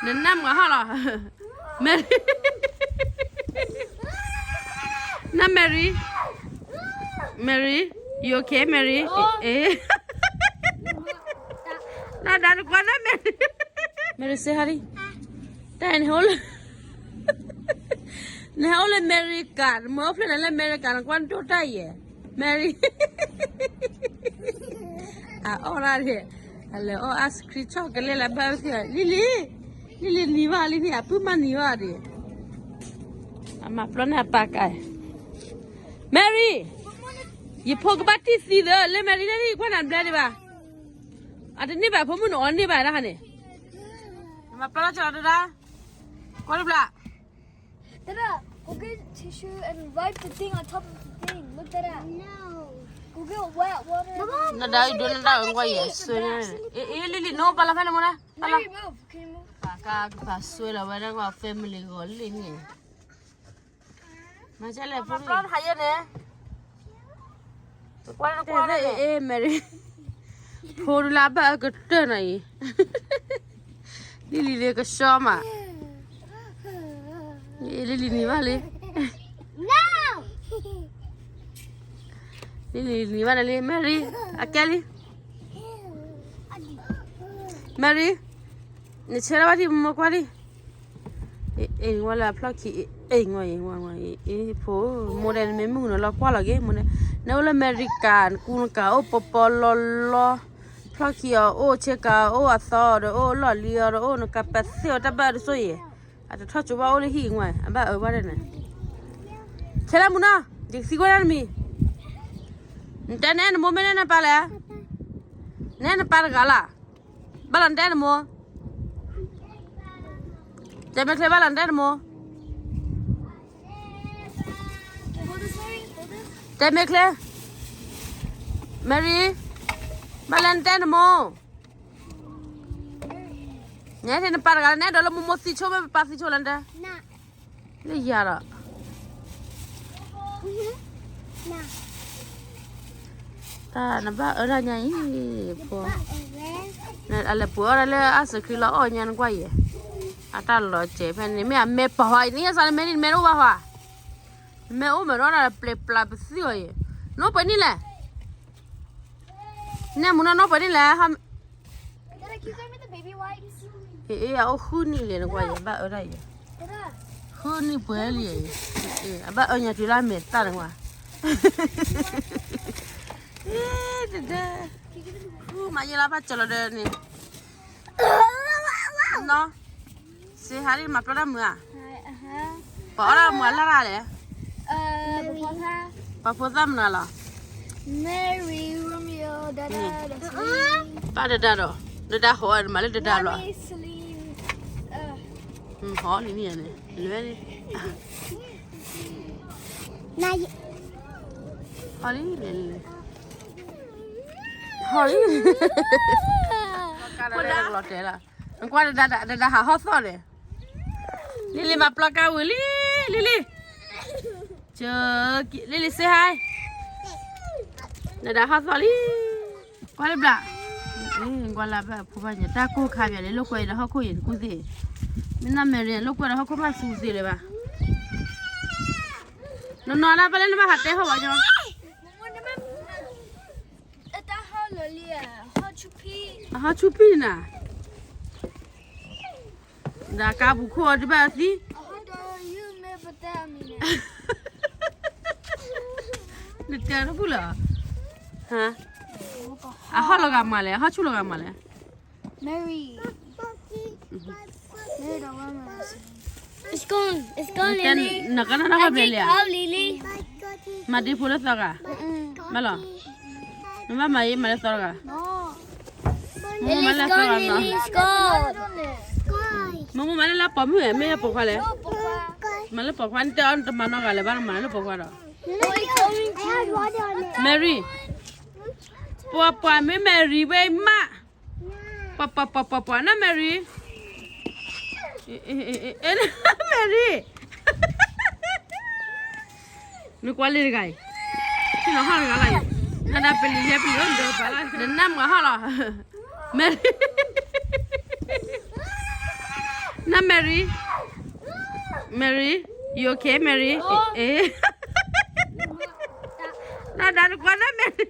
နနၢ်မုာ်ဟီၣ်လီၤ. Mary, န Mary, Mary, you okay, Mary? နဒါနကွၢ်န Mary, Mary say hi. တၢ်နဟဲအိၣ်လၢ နဟဲအိၣ်လၢ America, နမ့ၢ်အိၣ်ဖျဲၣ်နၤလၢ America နကွၢ်နဒိၣ်တၢ်ယဲၢ် Mary. အအီၣ်ဒၣ်န့ၣ် အလဲၤအီၣ် ice cream chocolate လၢဘၣ်သ့ၣ် လံလံ, လံလံနံၤဘၣ်လံန့ၣ် အပုၢ်မၤနံၤဘၣ်ဒံး, အမၤပျီန့ၢ်အပၢ်ကါ, Mary, ယဖိကဘၣ်တံၢ်သံသၢ လၢ Mary လၢနကွၢ်နၤဘျဲဒံးဘၣ်, အတန့ၢ်ဘၣ်ဖိမုၣ်နအီၣ်န့ၢ်ဘၣ်ဒၣ်န့ၣ်, မၤပျီလၢကလီတဒါ, ကွၢ်တဘျီ Dada, go get tissue and wipe the thing on top of the thing. Look, Dada. No. Go get wet water. နဒါအံၤဒိနဒါအံၤကွၢ်ယဲၢ်ဆၢညါ, အ့ လံလံ နအိၣ်ပာ်လီၤဖဲန့ၣ်မ့ၢ်ဒၣ်, ပာ်လီၤ, Mary, move. Can you move? ပာ်ကါကပာ်ဆွဲလီၤဝဲဒၣ်ကွၢ် family ဂီၤလံန့ၣ်, မၤကလဲၣ်ဖိန့ၣ်, မၤပျီတဟါယဲၢ်န့ၣ် ကွၢ်ကွၢ်န့ၣ် Mary, ဖိဒုလၢအဘၣ်အကတၢၢ်နၤအံၤ, လံလံလၢကဆှီမး, လံလံနံၤဘၣ်လံ, လံလံနံၤဘၣ်နၤလံ Mary, အကဲလံ Mary, နဆဲးလၢဘၣ်ထံမိၢ်ကွၢ်ဒံး, အ့ၣ် ဝဲလၢအဖျီၣ်ခံ, အ့ၣ် ဝဲ အ့ၣ် ဖိ, မိၢ်ဒဲးနမ့ၢ်မုၣ်ကနီၤလီၤကွၢ်လီၤက့ၤ, မိၢ်ဒဲး, နအိၣ်လၢ America နကူနကၤအိၣ်ပီပီလီလီ, ဖျီၣ်ခံအီၤအိၣ် ဆ့ကၤအိၣ် အသီအီၤဒီးအိၣ် လီၢ်လံၤအီၤဒီးအိၣ် နကၤပသ့ၣ်အီၤတၢ်ဘၣ်ဒ်သိးယဲၢ်, အတထီၣ်ကၠိဘၣ်အိၣ်လၢဟံၣ်ဝဲ အဘၣ်အၢဘၣ်ဒဲးန့ၣ်, ဆဲးလၢမုၢ်နီၤ ယကသံကွၢ်ဒၣ်နမံၤ, နတဲနအဲၣ်နမိၢ်မ့ၢ်နအဲၣ်နပၢ်လဲၣ်, နအဲၣ်နပၢ်တဂၤလၢ် ဘၣ်လီၤနတဲနမိၢ်, တဲမ့ၢ်ချ့ဘၣ်လီၤနတဲနမိၢ်, တဲမ့ၢ်ချ့, Mary, ဘၣ်လီၤနတဲနမိၢ်, နအဲၣ်နပၢ်တဂၤလၢ် နအဲၣ်ဒိးလၢမိၢ်မိၢ်သံဆိမ့ၢ်ပၢ်သံဆိလီၤနတဲ လၢယၤဒီး တၢ်နဘၣ်အၢတၢ်ညါအံၤ, ဖိ, အလဲၤပှ့ၤအီၣ်ဒၣ်လၢ ice cream လီၤအီၣ်ညါနကွၢ်ယဲၢ်, အတၢ်လီၤစဲးဖဲန့ၣ် မ့ၢ်အမဲပှၤဝဲအံၤ နံၣ်အစးလၢမဲန့ၣ် နမဲတအိၣ်ဘၣ်ဟါ, နမဲအိၣ်မဲာ်ဒီးနပျဲပျါပသံအီၤယဲၢ်, နအိၣ်ပှဲၤနံၣ်လဲၣ်, နဲမုၢ်နီၢ် နအိၣ်ပှဲၤနံၣ်လဲၣ် အ့ၣ် အအိၣ်ဃုနံၣ်လံ နကွၢ်ယဲၢ် ဘၣ်အၢတၢ်ယဲၢ်, ဃုနံၣ်ပှဲၤလံ, အဘၣ်အၢညါတုၤလၢအမဲာ်တၢ်နကွၢ်, တဒဲ, ဃုမၤယဲၢ်လၢဘၣ်ကၠီလီၤဒီးန့ၣ်, နီၤ, say hi မၤပျီတၢ်မုာ်ဧါ, ပှၤအီၣ်တၢ်မုာ်အလၢ်တၢ်လဲၣ်, ပှၤဖိသၣ်မနုၤလီၤ, Mary, Romeo, Dada, ပၢ်ဒဒါဒီး, ဒဒါဟီၣ်မၤလၢဒဒါလီၤ, ဟီၣ်လံန့ၣ်န့ၣ် လွဲလံ, ဟီၣ်လံန့ၣ်, ဟီၣ်လံ, ကလီၤတဲာ်လီၤ, နကွၢ်ဒဒါဟးဟီၣ်သီၣ်န့ၣ်, လံလံမၤပျီကါဝံၤလံ, လံလံ, လံလံ say hi, နဒါဟီၣ်သီၣ်လံ, ကွၢ်လၢဘျး, ကွၢ်လၢဘျးဖိဘၣ်ညါ တၢ်ကိၢ်ခါပၠးလၢလိာ်ကွဲဒီးဟီၣ်ခိၣ်အံၤတကူၣ်သ့ၣ်, မ့ၢ်နမ့ၢ်ရ့လိာ်ကွဲဒီးဟီၣ်ခိၣ်ဘၣ်သူသ့ၣ်လၢၤဘၣ်, နနီၤဒၣ်ပလဲၣ်နဘၣ်ဟးတဲဟီၣ်ဘၣ်ညီ, အဟီၣ်ဆူၣ်ဖံးနၤ, ဒီးကါပူၤခိၣ်အီၤတဘၣ်အသံ, နတဲတဘူၣ်လၢၤ, အဟီၣ်လီၤဂာ်မးလဲၣ် အဟီၣ်ဆူၣ်လီၤဂာ်မးလဲၣ်, Mary, Mary ဒီးဝဲမး, it's gone, it's gone, Lily, နကနၣ်နၢ်ဟီၣ်ဘျဲၣ်လံဧါ, Lily, မၤဒ့ဖိလၢသီဂၤ, မ့ၢ်လီၤ, နဘၣ်မၤအံၤမၤလၢသီတဂၤ, မ့ၢ်မၤလၢသီဂၤနီၤ, မ့ၢ်မၤလၢလၢပိာ်မုၣ်ဧါ မ့ၢ်ပိာ်ခွါလဲၣ်, မၤလၢပိာ်ခွါ နတဲအီၤတမၤနီတဂၤလၢၤဘၣ် နမၤလၢပိာ်ခွါဒီး, Mary, ပှၤပှၤမ့ၢ် Mary ဝဲမး, ပှၤပှၤပှၤပှၤပှၤနီၢ် Mary, Mary, နကွၢ်လၢတဂၤအံၤ, ထံၣ်လီၤဟီၣ်တဂၤလၢအံၤ, နဒၣ်ပလံၤယဲပလံၤအိၣ်ဒီးပာ်လၢ နနၢ်မုာ်ဟီၣ်လီၤ, Mary, နီၢ် Mary, Mary, you okay, Mary? နီၢ်ဒါ နကွၢ်နီၢ် Mary,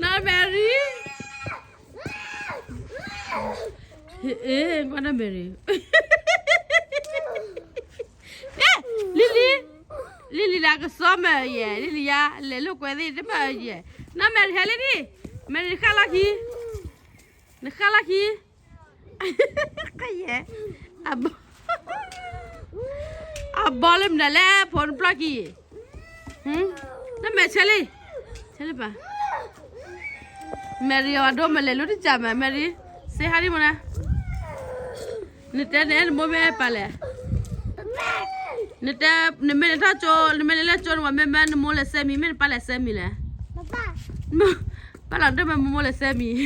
နီၢ် Mary, ကွၢ်နီၢ် Mary, လံလံ, လံလံလၢကစီမၢယဲၢ် လံလံယါ လဲၤလိာ်ကွဲသ့ၣ်တမၢယဲၢ်, နီၢ် Mary ဟဲလံဒံး, Mary နဃၣ်လီၢ်ခံ, နဃၣ်လီၢ်ခံ, ယဲၢ်, အဘီလၢမနုၤလဲၣ် ဖိနပျီၢ်ခံ, နီၢ် Mary ဆဲလံ, ဆဲလံပၢ်, Mary အဒိမ့ၢ်လဲၤလိာ်တကးမး Mary, say hi ဒံးမနုၤ, နတဲနအဲၣ်နမိၢ်မ့ၢ်ပၢ်လဲၣ်, နတဲ, နမ့ၢ်နထီၣ်ကၠိ နမ့ၢ်နလဲၤကၠိနဝၤ မ့ၢ်မ့ၢ်နမိၢ်လဲၤဆဲမံၤ မ့ၢ်နပၢ်လဲၤဆဲမံၤလဲၣ်, ပၢ်လီၤဒိၣ်မးမိၢ်လဲၤဆဲမံၤ,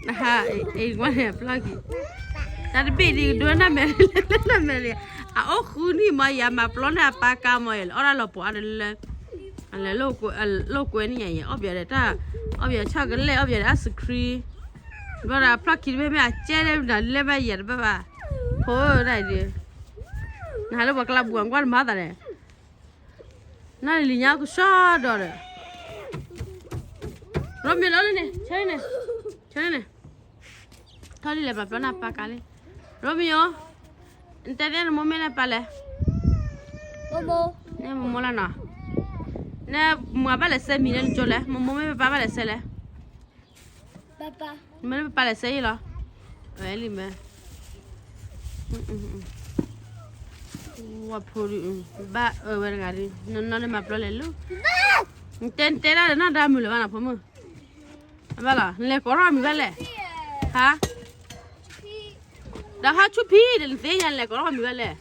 နဟါ, အ့ၣ် ကွၢ်န့ၣ်ပျီၢ်ခံ, တၢ်တဘ့ၣ်ဒ်ကဒိနီၢ် Mary လၢနီၢ် Mary, အအိၣ်ဃုနံၣ်မး ယၤမၤပျီန့ၢ်အပၢ်ကါမး ယလဲၤအီၣ်ဒၣ်လီၤပှီၢ်အါတလၢ, အလဲၤလိာ်ကွဲန့ၣ်ယၤ ယအီၣ်ပယီၤဒီးတၢ်, အီၣ်ပယီၤ chocolate အီၣ်ပယီၤဒီး ice cream, ဘျီဒီးပျီၢ်ခံတဘ့ၣ်မ့ၢ်အကဲလၢမနုၤ လဲၤဘၣ်ယၤတဘၣ်ဘၣ်, ဖိဒၣ်အံၤဒုး, နဟးလၢပှၤကျါဘူး ကွၢ်နမၤသးန့ၣ်, နီၢ်လံၤလံၤညါကဆှီဒီးဒီး, ရိမ့ၤလီၤလၢန့ၣ် ဆဲန့ၣ်, ဆဲန့ၣ်, ထီၣ်လံလဲၤပာ်ပျီန့ၢ်ပၢ်ကါလံ, ရိမ့ၤဧိၤ, နတဲနအဲၣ်နမိၢ်မ့ၢ်နပၢ်လဲၣ်, မိၢ်မိၢ်, နမိၢ်မိၢ်လီၤနီၤ, နမၤဘၣ်လဲၤဆဲမံၤလၢနကၠိလဲၣ်, မိၢ်မိၢ်မ့ၢ်ပၢ်ဘၣ်လဲၤဆဲလဲၣ် မ့ၢ်လၢပပၢ်လဲၤဆဲယ့ၣ်လီၤ, ဝဲလံမ့ၢ်, ဝၤဖိဒုး, ဘၣ်အၢဝဲတဂၤဒုး, နီၢ်နီၢ်န့ၣ်မၤပျီလဲၤလၢ, နတဲနတဲဒၣ်ဒီးနီၢ်ဒါမုာ်လၢၤဘၣ်နီၤ ဖိမုၣ်, ဘၣ်လီၤ နလဲၤကိးထီၣ်မံၤဘၣ်လဲၣ်, ဟါ, ဒီးဟီၣ်ဆူၣ်ဖံးဒီးနသ့ၣ်ညါ နလဲၤကိးထီၣ်မံၤဘၣ်လဲၣ်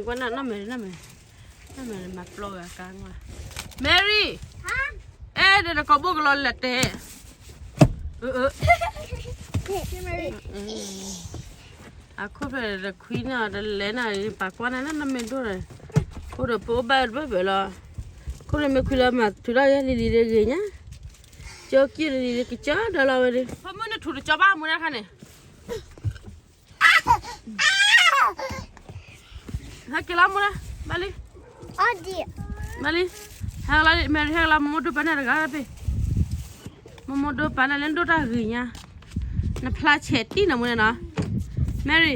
ကွၢ်နီၢ် နီၢ် Mary, နီၢ် Mary, နီၢ် Mary မၤပျီဂၤကါ, Mary, အဲၣ်ဒိးတကိးဘိၣ်ကလီလၢတဲ, အခိၣ်ဖျဲၣ်တခွံန့ၣ် တလဲၤန့ၣ် ပာ်ကွၢ်န့ၣ် နီၢ်မ့ၢ်ဒိၣ်န့ၣ်, ခိၣ်ဒီးပအိၣ်ဘၣ်တဘၢၣ်ဘၢၣ်လီၤ, ခိၣ်ဒီးမ့ၢ်ခွံလီၤမၤထုးထီၣ်ယဲ လံၤလံၤတဂ့ၤညါ, ကၠီကံၣ်လံၤလံၤကကၠီဒီးလီၤဝဲဒၣ်, ဖမုၣ်နထူးတကၠီဘၣ်မူန့ၣ်ခါန့ၣ် ဟဲက့ၤလီၤမိၢ်လၢ, ဘၣ်လံ, ဘၣ်လံ, ဟဲက့ၤလီၤ Mary ဟဲက့ၤလီၤ မိၢ်မိၢ်ဒိၣ်ပာ်န့ၢ်တဂၤဘၣ်, မိၢ်မိၢ်ဒိၣ်ပာ်န့ၢ်လၢနဒိၣ်တၢ်ဂ့ၤညါ, နဖျါဆဲးတံၢ်နီၤမိၢ်န့ၣ်နီၤ, Mary,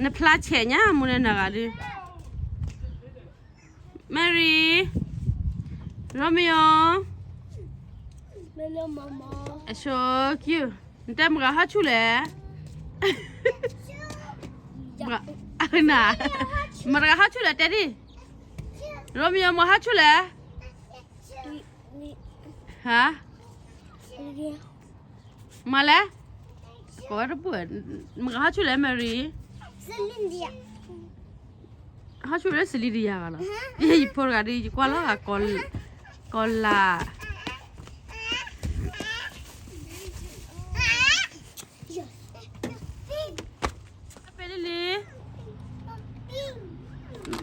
နဖျါဆဲးညါမိၢ်န့ၣ်နဂၤဒုး, Mary, Romeo, အဆိကၠူ, နတဲမတၤဂၤဟီၣ်ဆူၣ်လဲၣ်, မတၤဂၤဟီၣ်ဆူၣ်လဲၣ်တဲဒံး, Romeo မတၤဟီၣ်ဆူၣ်လဲၣ်, ဟါ မၤလဲၣ်, ကိးဝဲတပူၤ, မတၤဂၤဟီၣ်ဆူၣ်လဲၣ် Mary, ဟီၣ်ဆူၣ်လၢ Celine တယၤဂၤလီၤ, ယဖိတဂၤဒ်ယကွၢ်လီၤဂၤ, ကီၤလၤ ဖဲလံလံ,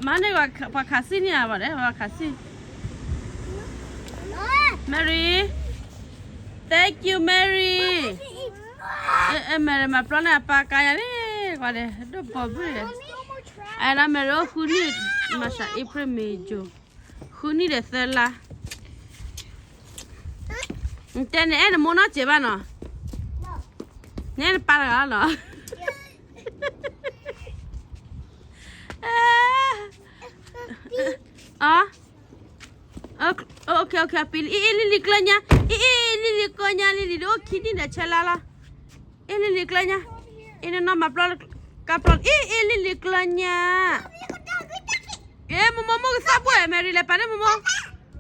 မၤန့ၢ်ပှၤခးစံၣ်န့ၣ်ဧါ, ပှၤခးစံၣ်, Mary, thank you Mary, Mary မၤပျီန့ၢ်အပၢ်ကါယၤန့ၣ်, ကွၢ်ဒဲး ဒိၣ်ပိာ်ဘုၣ်, အဲၣ်ဒိး Mary အိၣ်ဃုနံၣ်, မၤစှၤ April May June, ဃုနံၣ်ဒီးသၢလါ, နတဲနအဲၣ်နမိၢ်နီတစဲးဘၣ်နီၤ, နအဲၣ်နပၢ်တဂၤလီၤနီၤ အ, အ, အ, အပံလံ, အ့ၣ်လံလံကျၢညါ, အ့ၣ်လံလံကျၢညါ, လံလံဒ်အိၣ်ခံနံၣ်ဒီးဆဲလါလီၤ, အ့ၣ်လံလံကျၢညါ, အ့ၣ်နီၢ်နီၢ်မၤပျီ, ကါပျီ, အ့ၣ်လံလံကျၢညါ, အ့ၣ်မိၢ်မိၢ်မိၢ်ကသၣ်ဘိၣ်, Mary လဲၤပာ်န့ၢ်မိၢ်မိၢ်,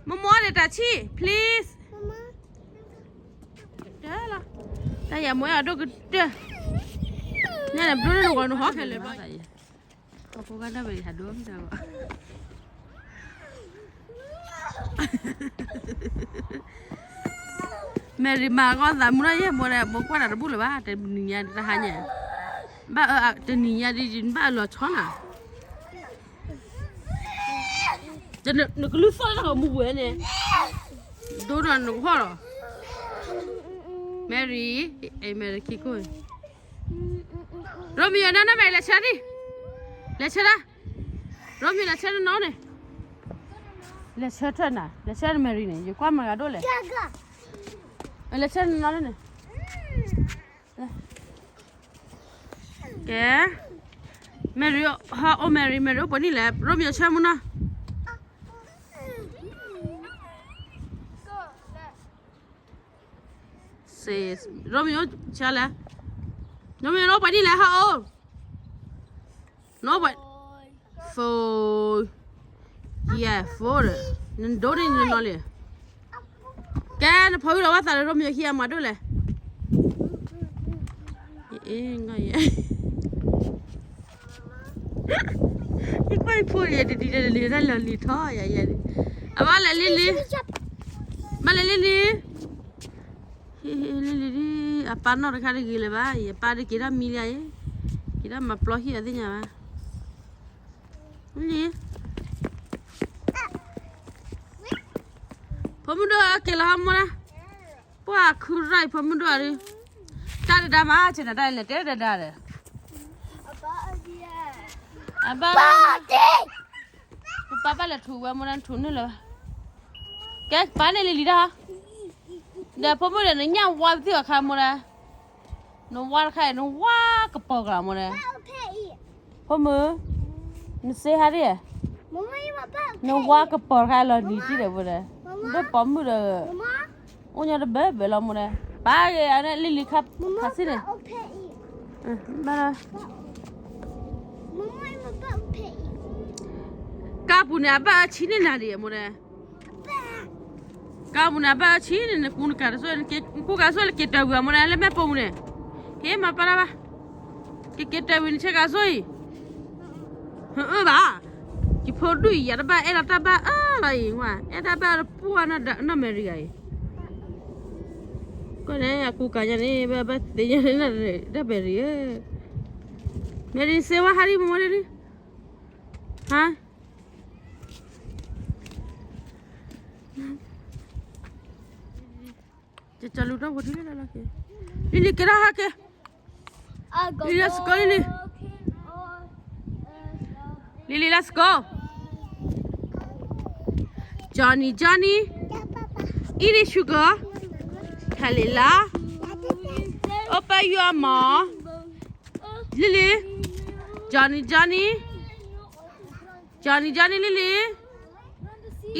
မိၢ်မိၢ်ဒီးတၢ်ဆံၣ် please, တၢ်ယၤမိၢ်အဲၣ်အဒိၣ်ကတၢၢ်, ညါန့ၣ်ဘျီန့ၣ်နဂီၢ်နဟီခဲလၢာ်ဘျီ, အဖိကါဒၣ်ဝဲဟးဒိၣ်မတၤဂီၢ်, Mary မၤဂီၢ်သးမူထီၣ်ယဲၢ်မိၢ်ဒီး မိၢ်ကွၢ်တၢ်တဘူၣ်လၢၤဘၣ်, တနံၤညါတဟါညါ, ဘၣ်အၢ, တနံၤညါဒ်ဘၣ်အၢလီၤဆီနၤ, နကလုၢ်သီၣ်လၢနကမူဝဲန့ၣ်, ဒိဒီးနကဟီၣ်လီၤ. Mary, အဲ Mary ခံခိၣ်, Romeo နီၢ်နီၢ် Mary လဲၤဆၢဒံး, လဲၤဆၢဒၣ်, Romeo လဲၤဆၢနနီၢ်န့ၣ်, လဲၤဆၢထၢၣ်နၤ, လဲၤဆၢန Mary န့ၣ် ယကွၢ်မၤဂၤဒိၣ်လဲၣ်, လဲၤဆၢနနီၢ်န့ၣ် ကဲ, Mary ဟဲအိၣ် Mary, Mary အိၣ်ပှဲၤနံၣ်လဲၣ်, Romeo ဆၢမူနီၤ. စ့, Romeo ဆၢလဲၣ်, Romeo အိၣ်ပှဲၤနံၣ်လဲၣ်, ဟဲအိၣ်, နအိၣ်ပှဲၤ, four, yeah, four, နဒိၣ်န့ၢ်နနီၢ်လံ. ကဲ နဖီအုၣ်လီၤဝဲသးဒီး Romeo ခံဂၤမၤဒိၣ်လဲၣ်. ယကွၢ်ယဖိယဲ တဒ်တၢ်လၢလံၤထီၣ်ယၤယဲ, အဘၣ်လဲၤလံလံ, ဘၣ်လဲၤလံလံ, လံလံ, အပၢ်နီၢ်တခါတဂ့ၤလၢၤဘၣ်, ယပၢ်ဒုးက့ၤထီၣ်မံလံယဲ, က့ၤထီၣ်မၤပျီဟံၣ်အသ့ၣ်ညါဘၣ်. လံ ဖိမုၣ်ဒိၣ်က့ၤလီၤဟီမိၢ်ဒၣ်, ပှၤခူရၢ်အံၤဖိမုၣ်ဒိၣ်အံၤ, တၢ်တဒါမး ဆ့ၣ်နီၤတၢ်လဲၤတဲတဒါဒီး, အဘၣ်, ပပၢ်ဘၣ်လဲၤထူဝဲမိၢ်ဒၣ် ထူန့ၢ်လၢၤဘၣ်, ကဲပၢ်န့ၣ်လံလံတၢ်, ဒီးဖိမုၣ်ဒီးနညၣ်ဝါပသံၣ်အီၤခါမိၢ်ဒၣ်, နဝါတခါအံၤ နဝါကပီၤကလီၤမိၢ်ဒၣ်, ဖိမုၣ်, နစ့ဟါဒ်, နဝါကပီၤတခါလီၤနံၤတံၢ်ဒီးမိၢ်ဒၣ်, ဒီးပိာ်မုၣ်ဒီး, အိၣ်ညီတဘၢဘၢလီၤမိၢ်ဒၣ်, ပၢ်ဂ့ၤအန့ၣ်လံလံခါ, ခါဆံန့ၣ်, ဘၣ်လီၤ, ကါပူၤန့ၣ် အဘၣ်အဆံန့ၢ်နၤဒံးမိၢ်ဒၣ်, ကါပူၤန့ၣ် အဘၣ်အဆံန့ၣ် နကူနကၤတစိၢ်, နကူကၤစိၢ်လၢက့ၤတၢ်ဝံၤအမိၢ်ဒၣ် လၢမဲာ်ပိာ်ပူၤန့ၣ်, ဟ့ၣ်မၤပၢ်တၢ်ဘၣ်, ကက့ၤတၢ်ဝံၤနဆဲးကၤစိၢ်အံၤ, အၢဘၣ်, ယဖိဒူၣ်အံၤ ယတဘၣ်အဲၣ်လီၤတၢ်ဘၣ်အၢလီၤအံၤ, အဲၣ်တၢ်ဘၣ်တပှၢ်နီၢ်မဲာ်ရံဂၤအံၤ, ကီန့ၣ် အကူကၤညါန့ၣ် ဘၣ်သ့ၣ်ညါန့ၣ် တၢ်မဲာ်ရံဧၢ, မဲာ်ရံစ့ဝါဟါဒံးမိၢ်ဒၣ်, ဟါ ကလူၤထီၣ်ဝဲဒ်လဲၣ်လီၤက့ၤ, လံလံကဲထီၣ်ဟါက့ၤ, လံလံ let's go လံလံ, လံလံ let's go, Johnny Johnny, eat it sugar, ထဲလဲၣ်လီၤ, open your mouth, လံလံ, Johnny Johnny, Johnny Johnny လံလံ,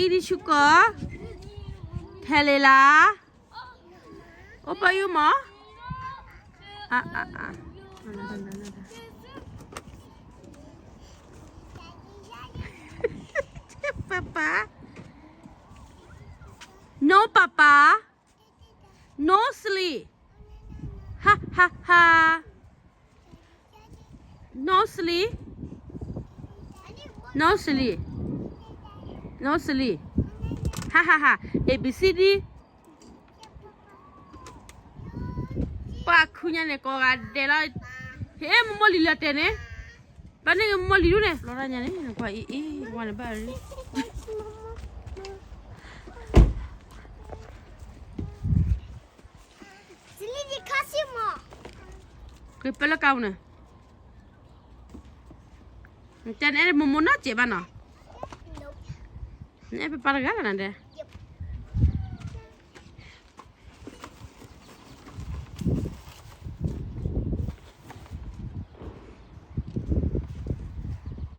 eat it sugar, ထဲလဲၣ်လီၤ, open your mouth, ပၢ်ပၢ်, no ပၢ်ပၢ်, no sleep, ဟါဟါဟါ, no sleep, no sleep, no sleep, ဟါဟါဟါ, A B C D, ပှၤခူညါန့ၣ် ကိးဂၤဒဲးလီၤ, ဟ့ၣ်မိၢ်မိၢ်လံၤလၢတဲန့ၣ်, ဘၣ်န့ၣ်မိၢ်လံၤဒူၣ်န့ၣ် လီၤတၢ်ညါန့ၣ် ပှၤအံၤအံၤ ဝါန့ၣ်ဘၣ်ရံ ကပလကါပူၤန့ၣ်, တဲန့ၣ်မိၢ်မိၢ်နီၢ်စဲးဘၣ်နီၤ, နအဲၣ်ပပၢ်တဂၤလီၤနၤဒဲး,